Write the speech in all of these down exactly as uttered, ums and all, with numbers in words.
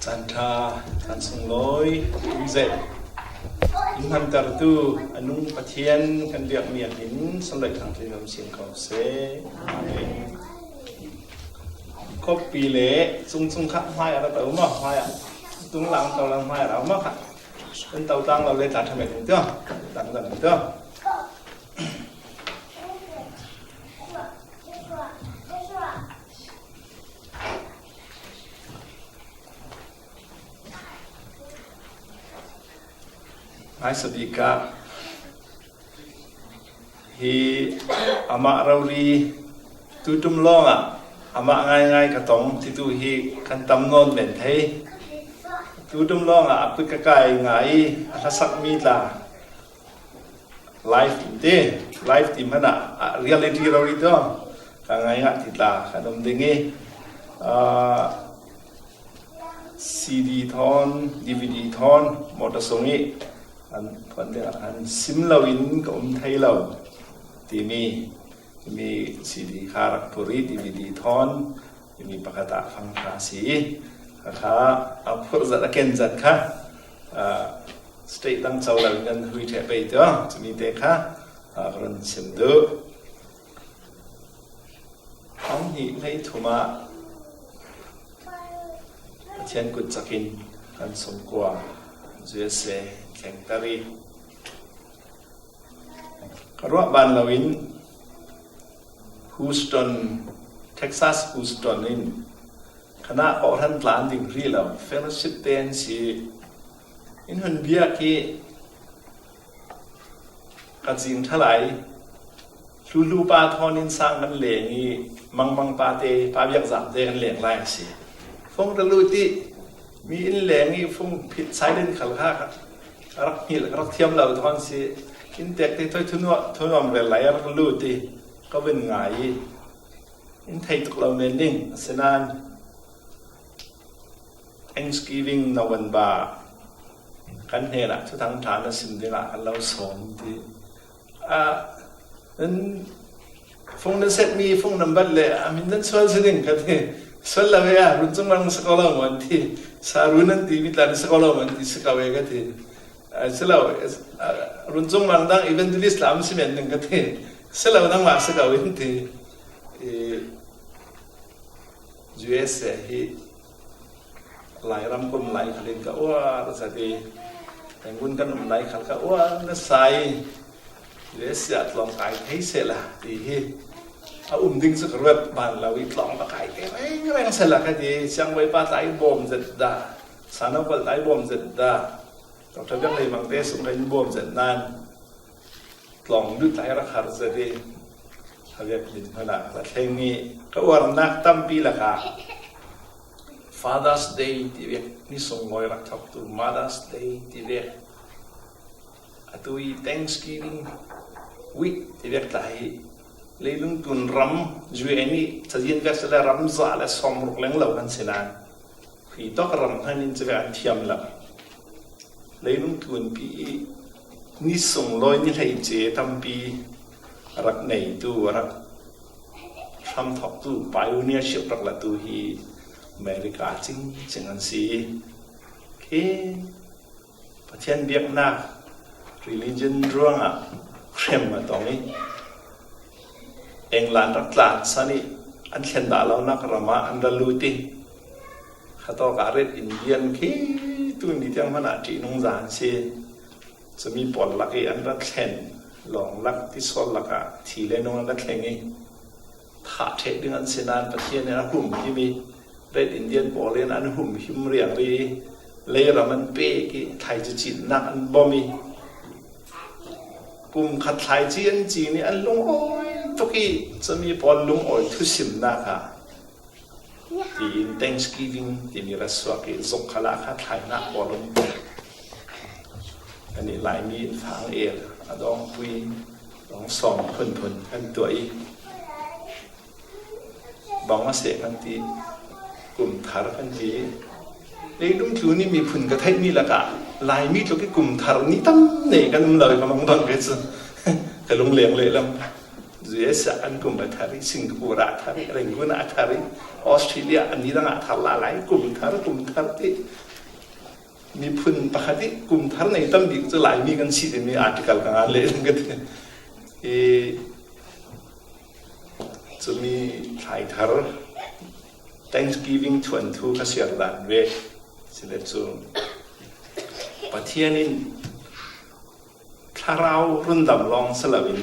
Tan ṭha, tan sunglawi, um zet. In hmantertu a nung Pathian kan biakmi a hmin, sunlawi thangtlin um sin ko se. Amen. Khawppi le chungchung kha hmai a ra to maw, hmai a. Tung lang to lang hmai a ra maw kha. Kan to tlang lo le tla ṭha met ding tio. Tlang tlang tio. Hmaisa bik ah hi amah rori tutum lawngah amah ngaingai ka tong titu hi kan tam nawn men thei. Tutum lawngah a kut ka kai ngai a hlasak mi tla live ti te, live ti hmanah a reality rori tawh ka ngai ngah ti tla kan um ding i, ah, C D thawn, D V D thawn, mawtaw sung i an phuan dingah an sim loin ka um thei lo timi, timi C D kha rak phur i D V D thawn, timi pakhat ah fang kha si i, kha kha a phurh zat a ken zat kha, ah, state dang co loin kan hui ṭheh pei tio, timi te kha, ah, ka run sim duh. Thawng hnih hlei thum ah Pathian kut cakin kan sungkua U S A thlengter i ka ruah ban loin Houston, Texas Houston in khanah kawhhran tlan ding hrih lo fellowship te an si in hun biak i ka cing ṭha lai. Hlulu pa thawn in sang kan leng i, mangmang pa te, pa biakzam te kan leng lai a si. Fung ra lut i, mi in leng i, fung phit silent khal kha, ka rak hngilh, ka rak thiam lo thawn si. In tek te thawi thunuam, thunuam rel lai a rak lut i, ka vun ngai i, in thei tuk lo men ding, a si nan. Thanksgiving November kan hnenah Thuthang ṭha na sim dingah kan lo sawm ti. Ah, nan fung nan set mi fung nan bat le, a min nan sual si ding ka ti. Sual lo he a, run cung mang si ko lo maw an ti. Sa run an ti, mi tla nan si ko lo maw an ti, si ko he ka ti. Ah, si lo, ah, run cung mang dang evangelist lam si men ding ka ti. Si lo nangmah si ko in ti. Eh, U S A hi Lairam kum lai khalin ka uar zat i, Yangon kan um lai khal ka uar nasa i, U S A tlawng kai thei sela ti hi a um ding cu ka ruat ban lo i, tlawng ka kai thei rengreng sela ka ti. Siangbawipa tla i bawm zet dah, sanau pal tla i bawm zet dah, Doctor Biang Lei Mang te sung ka in bawm zet nan tlawng lut lai rak har zet i, a vek min hmanh ah ka thleng i, ka uarnak tampi lakah Father's Day ti vek, ni sunglawi rak thawktu Mother's Day ti vek, atu i Thanksgiving Week ti vek tla hi leilung tun ram U N i cazin vek si le ram za le sawmruk leng lo kan si nan, khui tawk ram hman in cuvek an thiam lo. Leilung tunpi i ni sunglawi ni hleice tampi a rak neitu, a rak hramthawktu, pioneership rak latu hi America cingcing an si. Khi Pathian biaknak religion ruangah hrem a tong i, England rak tlansan i an thlen dah lonak ram ah an ra lut i, khatawk ah Red Indian khi tuni tiang hmanh ah ṭihnung zan si. Cumi pawl lak i an ra thlen, lawng lak, tisual lakah thi le nung an ra thleng i, thah ṭheh ding an si nan Pathian in a humhim i, Red Indian pawl in an humhim riangri i, leiram an pek i, thlaici cinnak an bawm i, kum khat thlaici an cin i an lungawi tuk i, cumi pawl lungawi thusimnak ah tiin Thanksgiving timi ra suak i, zuk khalah kha thlainak pawl um. Anih Laimi in fang el a dawngpui dawng sawm phunphun kan tuah i, bang a seh kan ti, kum thar kan ti. Leilung tlun i miphun ka theihmi lakah Laimi tluk i kum thar ni tam nei kan um lo i, ka mangbang ve cu ka lungleng lehlam. U S ah an kum a thar hi, Singapore ah thar hi, Rangoon ah thar hi, Australia ah ni dang ah thar lai lai, kum thar, kum thar ti. Miphun pakhat hi kum thar nei tam bik cu Laimi kan si timi article ka ngan leh ka ti. I, cumi thlai thar Thanksgiving thuanthu ka siar dan ve. Sile cu Pathian in thlarau rundam lawng si loin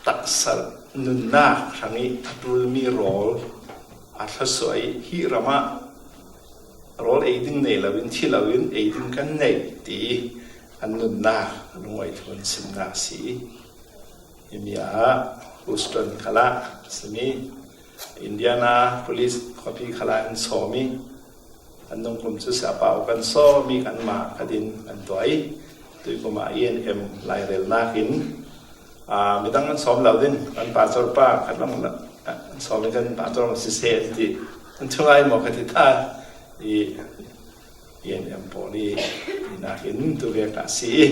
taksa nunnak hrang i a ṭulmi rawl a thlawsuah i hih ram ah rawl ei ding nei loin, thi loin ei ding kan nei ti an nunnak lungawi thlun simnak si. Himi ah Houston khalah simi, Indianapolis khuapi khalah an sawm i, an nungkum cu siapa u kan sawm i, kanmah khat in an tuah i, tuikum ah E N M lairelnak in, aa, midang an sawm lo ding, kan pastor pa khat lawng an sawm i, kan pastor maw siseh an ti, an chungai maw ka ti ta i, E N M pawl i tinak in tu vek ah si i,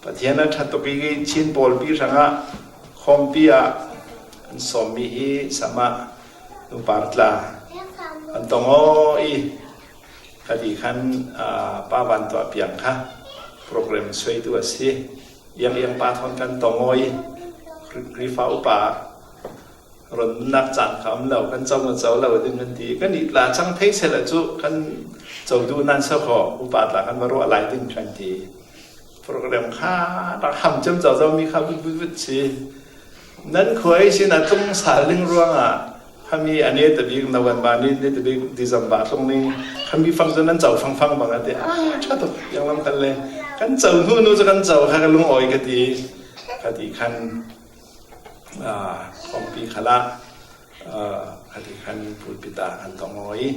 Pathian a ṭha tuk i Chin pawlpi hrangah khawmpi ah an sawmmi hi samah nupa tla an tong aw i, ka ti khan, aa, Pa Van Tuah Piang kha program suaitu a si. Iang iang pa thawn kan tong aw i, Kri-, Krifa upa ronnak caan kha um lo, kan co na co lo ding kan ti. Kan i tla cang thei sehla cu kan co duh nan sa khaw, upa tla kan va ruah lai ding kan ti. Program kha rak ham ciamco zomi kha vut vut vut si. Nan khua ihsin a tlung sal ding ruangah khami a neta bik November ni, neta bik December tlung ni, khami fang cu nan co fangfang bang a ti. A ṭha tuk, iang lam khan le kan co hnu hnu cu kan co kha ka lungawi ka ti, ka ti khan, aa, kawngpi khalah, aa, ka ti khan pulpit ah kan tong aw i,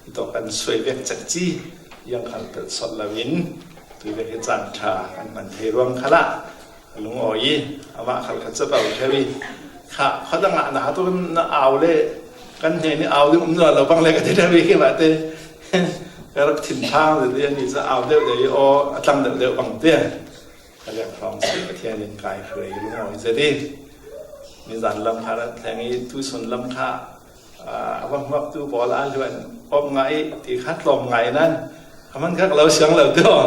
hi tawk kan suai vek cekci, iang khal pelh sawt loin, tu vek hi caan ṭha kan hman thei ruang khalah, a lungawi i, amah khal kha capo ṭheu i, kha khuadang ah na tu na au le, kan hne nih au ding um nawn lo bang le ka ti ṭheu i, khi mah te ka rak thin phang zet i, ani cu au deuh deuh i aw, a tlang deuh deuh bang te. Ka lek hrawng si Pathian in kai hruai lungawi zet i, nizan lam kha rak thleng i, tusun lam kha, aa, a va hmuaktu pawl aa hluan awp ngai ti kha tlawm ngai nan, a man kha ka lo siang lo deuh.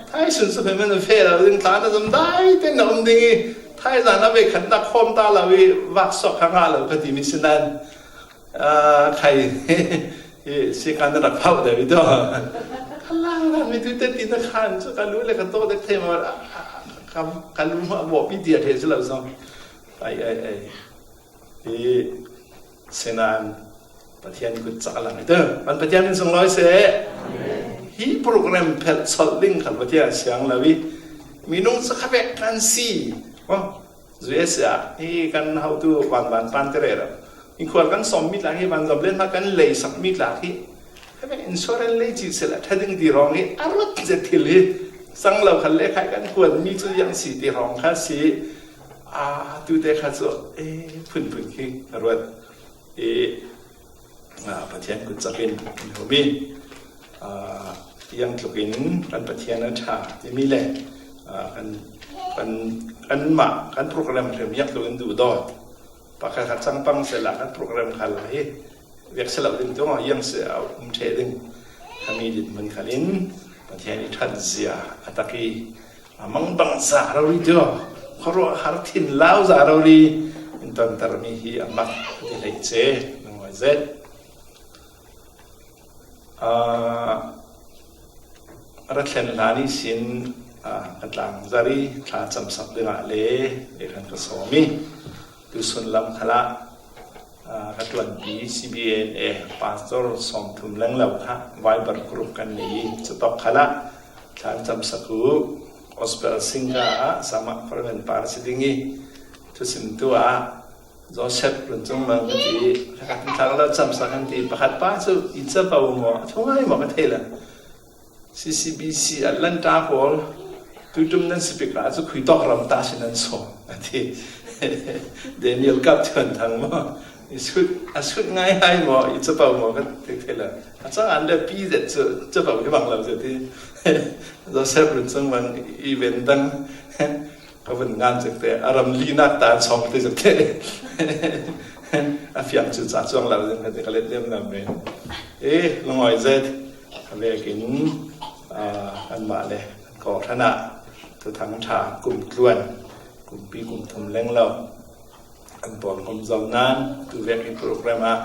Thaisun cu hme men feh lo ding, tla na zam dai te na um ding i, thaizan a ve khat nak khawm ta lo i, vak suak kha ngah lo ka timi si nan, aa, khai hi si kan rak phauh deuh i deuh. Ka lang ram mi tu te ti na khan cu ka lu le ka taw dek thei maw, ka, ka lu hmah bawh pi ti a ṭheh si lo zong. Ai, ai, ai. Hi sinan Pathian kut cak a lang i tu. Kan Pathian min sunglawi seh. Hi program phelh sawt ding khal Pathian a siang lo i, minung cu kha vek kan si. Oh, U S A hi kan hotu vanvan pan te rero. Hi khual kan sawm mi tla hi vanzam len hna kan lei sak mi tla hi. Kha vek insurance lei cih sehla ṭha ding ti hrawng hi a ruat zet thil hi. Sang lo khal le khai kan kuan mi cu yang si ti hrawng kha si. Aa, tu te kha cu, eh, phunphun khi a ruat. I, aa, Pathian kut cak in in hum i, aa, iang tluk in kan Pathian a ṭha timi le, aa, kan, kan, kanmah kan program hrim iang tluk in duhdaw. Pakhat khat cang pang sehla kan program khal hi vek si lo ding tu maw, iang si a um ṭheh ding. Khami dit hmun khal in Pathian i ṭhat zia a tak i, a mangbang za rori tio, khuaruah har thin lau za rori in tontermi hi a mak a ti hlei ce, lungawi zet. Aa, ra thlen hlan ihsin, aa, ka tlang zari thla camsak dingah le, le khan ka sawm i, tusun lam khalah, aa, ka ṭuanpi C B N A pastor sawmthum lenglo kha Viber group kan nei i, cutawk khalah thla an camsak u, gospel singer ah samah khualmen par si ding i, thusimtu ah Joseph Run Cung Mang ka ti, ka thlak lo camsak kan ti, pakhat pa cu i capo maw, a thungai maw ka thei lo. C C B C Atlanta pawl, tuiṭum nan si pik ah cu khui tawk ram ta si nan sawm, a ti. Daniel Kap Thian Thang maw? I sut, a sut ngai hai maw? I capo maw? Ka ti thei lo. A cang an le pi zet cu capo hi bang lo zet hi. Joseph Run Cung Mang i ven dang. Ka vun ngan zekte, a ram linak ta an sawm te zekte. A fiang cun ca cuang lo ding ka ti ka let liam ngam men. Eh, lungawi zet. A vekin, ah, anmah le an kawhhran ah Thuthang ṭha kum tluan, kumpi kum thum leng lo an pawl ngom zo nan, tu vek i program ah,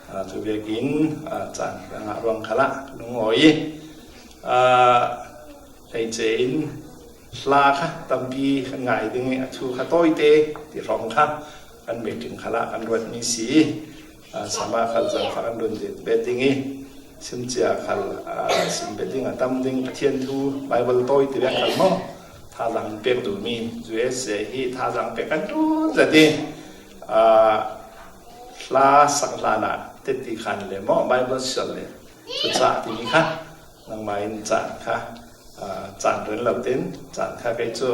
ah, tu vekin, ah, caan ka ngah ruang khalah lungawi i, ah, hleice in hla kha tampi kan ngai ding i, a thu kha tawite ti hrawng kha kan meeting khalah kan ruatmi si i, ah, sama khal zang kha kan run bet ding i, simcia khal, ah, sim bet ding a tam ding, Pathian thu, Bible tawi ti vek khal maw? Thazang pek duhmi, U S A hi thazang pek kan ṭul zet i, ah, hla sak hlan ah teti khan le maw, Bible sial le, thucah timi kha, nangmah in caan kha, ah, caan ren lo tin, caan kha kei cu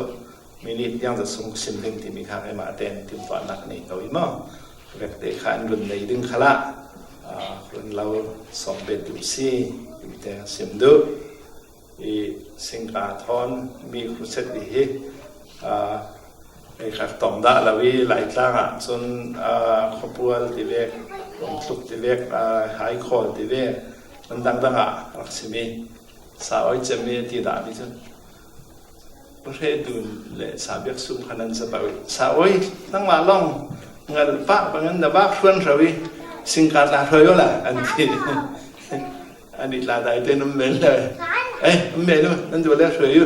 minute ziang zet sung sim ding timi kha keimah tein timhtuahnak nei ko i maw? Vekte kha an run nei ding khalah, ah, run lo sawm bet duh si, timte sim duh. I singka thawn mi khuset i hi, ah, ei kha tawm dah lo i, Laitlang ah cun, ah, Khuapual ti vek, Tluk ti vek, ah, Haikhawl ti vek, man dangdang ah rak simi, sa awi cemmi a ti dahmi cun, Hre dun le sa biak sum kha nan sa pah i, sa awi, nangmah lawng ngal pah bangin na bak hruan hro i, singka tla hruai awla an ti. An i tla dai te num men le, eh, num men u, nan du le hruai u.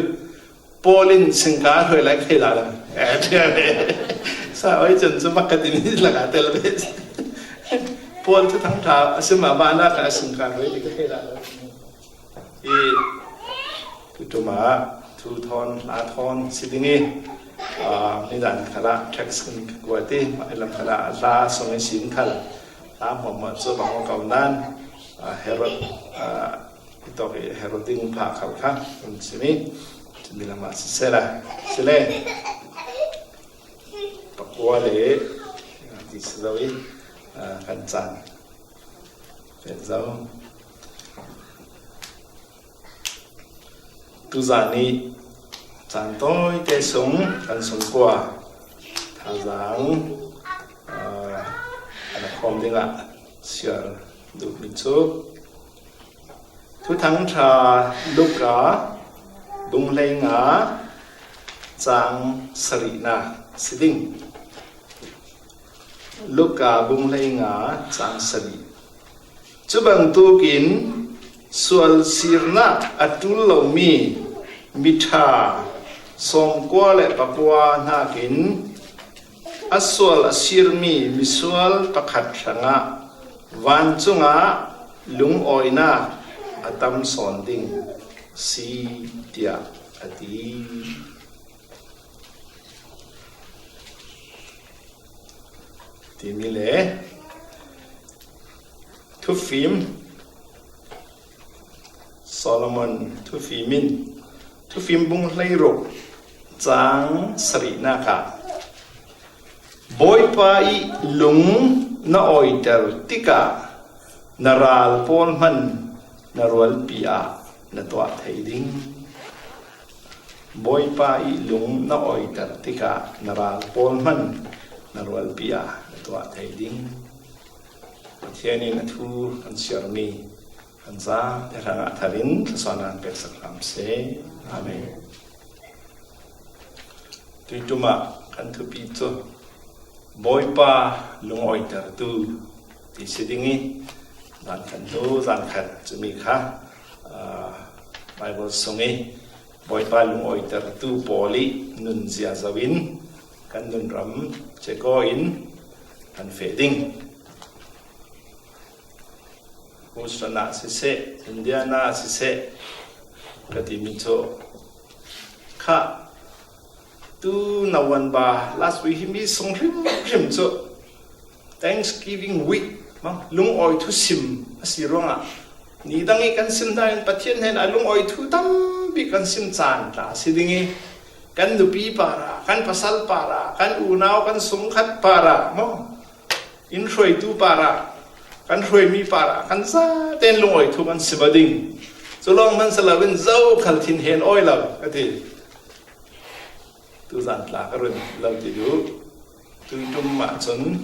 Paul in singka hruai lai khai la la. Sa awi cun cu mak ka ti ni la ka tel ve. Paul cu thangṭha a sim ah, bana ka singka hruai ti ka khai la la. I tutum ah thu thawn, hla thawn si ding i, ah, nidan khalah text in ka kuat i, mah lam khalah hla song i sin khal hla hmuahhmuah cu bang aw ko nan, ah, Herod, ah, i tawk i Herod ding pha khal kha kan simi, cumi lam ah siseh la, si le pakua le, ah, ti si zo i, ah, kan caan pek zo. Tuzan i caan tawite sung kan sungkua thazang, ah, an khawm dingah siar duhmi cu Thuthang ṭha Luka bung hleinga cang sarihnak si ding. Luka bung hleinga cang sarih. Cu bantukin sual sirnak a ṭul lomi miṭha sawmkua le pakua hnakin a sual a sirmi misual pakhat hrangah vancungah lungawinak a tam sawn ding si, tiah a ti. Timi le thufim, Solomon thufim in, thufim bung hleiruk cang sarihnak ah, Bawipa i lung na awiter tikah na ral pawl hman na rualpi ah na tuah thei ding. Bawipa i lung na awiter tikah na ral pawl hman na rualpi ah na tuah thei ding. Pathian in a thu kan siarmi kan zate hrangah thar in thluasuahnak peksak hram seh. Amen. Tuitum ah kan thupi cu Bawipa lungawitertu ti si ding i, zan khan tu zan khat cumi kha, aa, Bible sung i Bawipa lungawitertu pawl i nunzia zoh in kan nunram cekaw in kan feh ding. Husana siseh, Indiana siseh, ka timi cu kha tu November last week hi mi sung hrimhrim cu Thanksgiving week, maw, lungawi thusim a si ruangah ni dang i kan sim hna in Pathian hnenah lungawi thu tampi kan sim caan tla a si ding i kan nupi parah, kan pasal parah, kan unau, kan sungkhat parah, maw, in hruaitu parah, kan hruaimi parah kan zaten lungawi thu kan sim a ding. Cu lawng hman si loin zokhal thinhen awi lo a ti. Tuzan tla ka run lo ti duh. Tui tum mah cun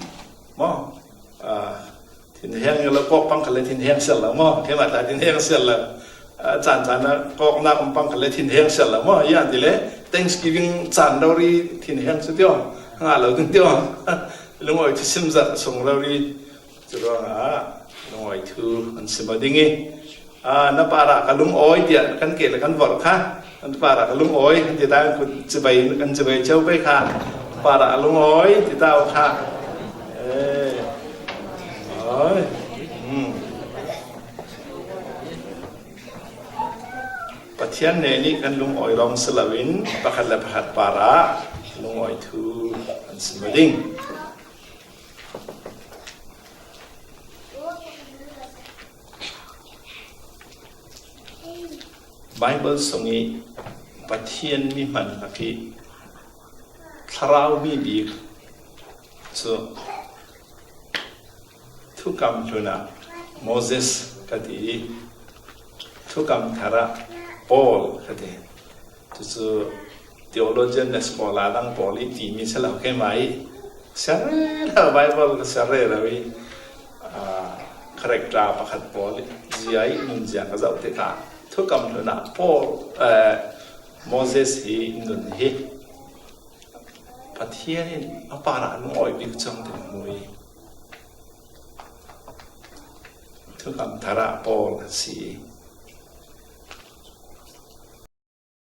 maw, a, thinheng lo kawk pang kha le thinheng sial lo maw, keimah tla thinheng sial lo. A, caan caan a kawknak um pang kha le thinheng sial lo maw, yan ti le Thanksgiving caan rori thinheng cu tio, ngah lo ding tio. Lungawi thusim zarh sung rori. Curuangah lungawi thu an sim aw ding i, aa, na parah ka lungawi tiah kan ke le kan vorh kha, na parah ka lungawi kan ti ta, kan kut cibai, kan cibai cio pei kha, na parah ka lungawi ti ta uh kha. Eh. Awi. Hmm. Pathian nih kan lungawi lawng si loin pakhat le pakhat parah lungawi thu kan sim aw ding. Baibal sung i Pathian mi hman hnak i thlarau mi bik cu thukam hlun ah Moses ka ti i, thukam thar ah Paul ka ti. Cucu theologian le scholar dang pawl i timi si lo, keimah i siar rero, Baibal ka siar rero i, aa, character pakhat pawl i zia i nunzia ka zoh tikah thukam hlun ah Paul, eh, Moses hi nun hi Pathian in a parah lungawi bik cang ti hmu i, thukam thar ah Paul a si.